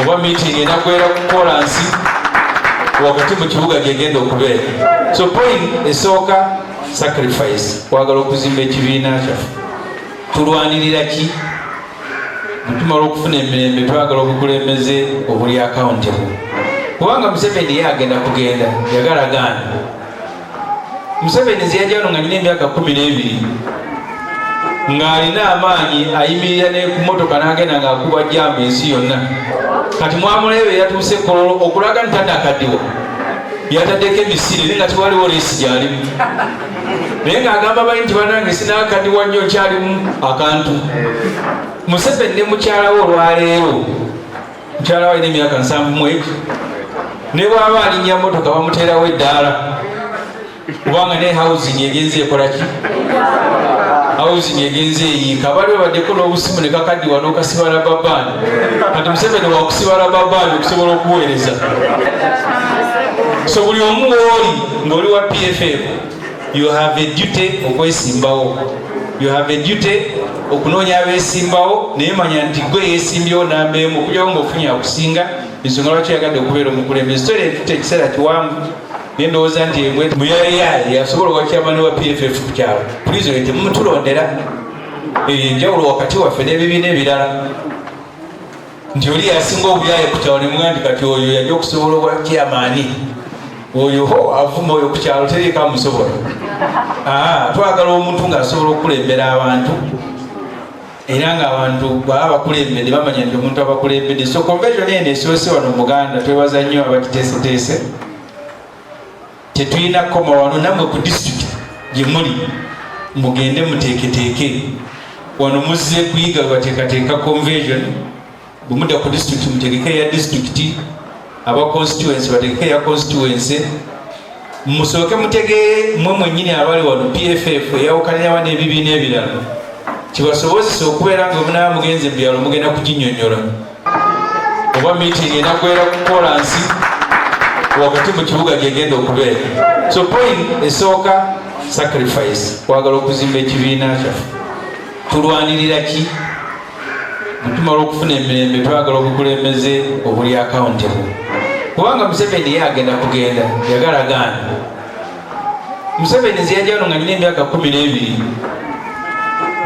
Oba meeting enaggwera ku kolansi wakati mu kibuga gyegenda okubeera. So point esooka, sacrifice, kwagala okuzimba ekibiina kyaffe. Tulwanirira ki? Bwetumala okufuna emirembe, twagala obukulembeze obuli accountable, kubanga Museveni ye agenda kugenda yagalagaana. Museveni nze yajja wano nga nyina emyaka 12, ng'alina amaanyi, ayimirira ne ku motoka n'agenda ng'akuba jamba ensi yonna. Kati mwamulebe yatuuse Kololo, okulaga nti tanakaddiwa, yataddeko emisiri, naye nga tewaliwo race gyalimu, naye ng'agamba bali nti, "Banange, sinakaddiwa nnyo, nkyalimu akantu." Museveni ne mukyala we olwaleero, mukyala we alina emyaka 71, ne bw'aba alinnya motoka bamuteerawo eddaala, kubanga ne housing egenze ekolaki? Housing egenze eyiika. Bali babaddeko n'obusimu ne kakaddiwa n'okasiba rubber band. Kati Museveni wakusiba rubber band okusobola okuweereza. So buli omu wooli ng'oli wa PFF, you have a duty okwesimbawo, you have a duty okunoonya abeesimbawo, naye manya nti gwe yeesimbyewo namba emu, okujjawo ng'ofunye akusinga. Ensonga lwaki yagadde okubeera omukulembeze, tole tuta ekiseera kiwanvu, naye ndowooza nti muyayaye yasobola okuba chairman wa PFF ku kyalo. Pulizi oyo temumutulondera. Eyo enjawulo wakati waffe n'ebibiina ebirala, nti oli yasinga obuyaye ku kyalo, nemuga nti kati oyo yajja okusobola obwa chairman, oyo ho avuma oyo ku kyalo teriiko amusobola. Twagala omuntu ng'asobola okukulembera abantu, era ng'abantu bwaba bakulembedde bamanya nti omuntu abakulembedde. So convention eno esoose wano mu Buganda, twebaza nnyo abakiteeseteese. Tetulina kukoma wano, nammwe ku district gye muli mugende muteeketeeke. Wano muzze kuyiga bwe bateekateeka convention. Bwe mudda ku district, mutegeke eya district, aba constituency bategeke eya constituency. Musooke mutegeere mwe mwennyini abali wano PFF eyawukanirawa n'ebibiina ebirala, kibasobozesa okubeera nga omunaaba mugenze mu byalo mugenda kuginyonyola. Oba meeting enaggwera ku kolansi wakati mu kibuga gyegenda okubeera. So point esooka, sacrifice, kwagala okuzimba ekibiina kyaffe. Tulwanirira ki? Bwetumala okufuna emirembe, twagala obukulembeze obuli accountable, kubanga Museveni ye agenda kugenda yagalagaana. Museveni nze yajja wano nga nyina emyaka 12,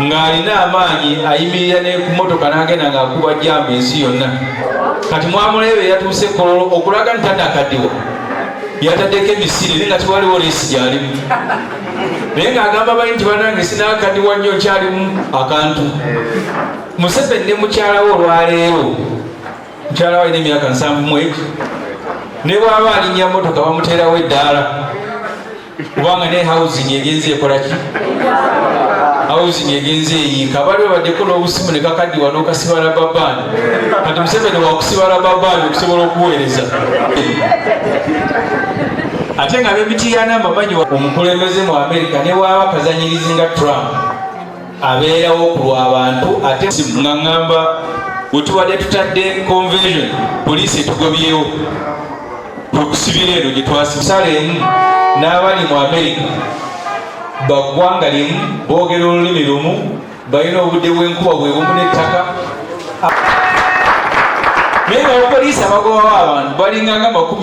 ng'alina amaanyi, ayimirira ne ku motoka n'agenda ng'akuba jamba ensi yonna. Kati mwamulebe yatuuse Kololo, okulaga nti tanakaddiwa, yataddeko emisiri, naye nga tewaliwo race gyalimu, naye ng'agamba bali nti, "Banange, sinakaddiwa nnyo, nkyalimu akantu." Museveni ne mukyala we olwaleero, mukyala we alina emyaka 71, ne bw'aba alinnya motoka bamuteerawo eddaala, kubanga ne housing egenze ekolaki? Housing egenze eyiika. Bali babaddeko n'obusimu ne kakaddiwa n'okasiba rubber band. Kati Museveni wakusiba rubber band okusobola okuweereza. Ate nga ab'emitiyana mbamanyi, omukulembeze mu Amerika ne bwaba kazanyirizi nga Trump, abeerawo ku lw'abantu. Ate nga ŋŋamba we tubadde tutadde convention, poliisi etugobyewo, kwekusibira eno gye twasala emu. N'abali mu Amerika baggwanga limu, boogera olulimi lumu, balina obudde bw'enkuba bwe bumu n'ettaka, naye nga abapoliisi abagobawo abantu balinganga 20.